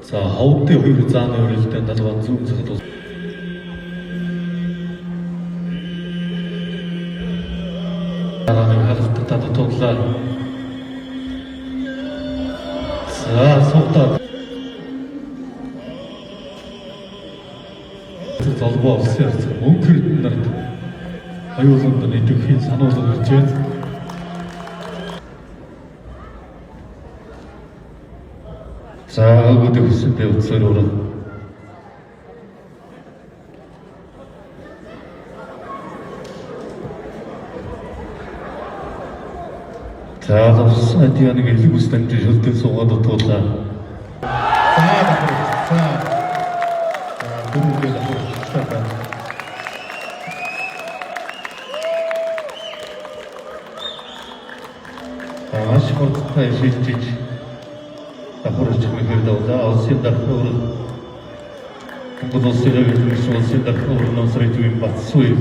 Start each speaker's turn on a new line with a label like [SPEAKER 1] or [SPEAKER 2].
[SPEAKER 1] За, ховдын хоёр зааны урилдын далбан зүүн зэхэд бол дараа нэг харалтаа дутууллаа. За, сувда золбоо улсын харьцаа мөнх эрдэнэ нарт аюуланд нэдэхийн сануулга ирж байна. За, өгдөг хүсэндээ үцээр уран. За, лавс адианыг элэг ус дамжиж хөлдөө суугаад утгуулаа.
[SPEAKER 2] За, давхар өгсөн. За, дөрөвдөө давхар өгчлээ байна.
[SPEAKER 1] За, маш хурдтай шилжиж давхар очих мэхээр давлаа. Улсын дархан уран Монгол улсын революцийн улсын дархан уран намсрын төвийн Батсуй.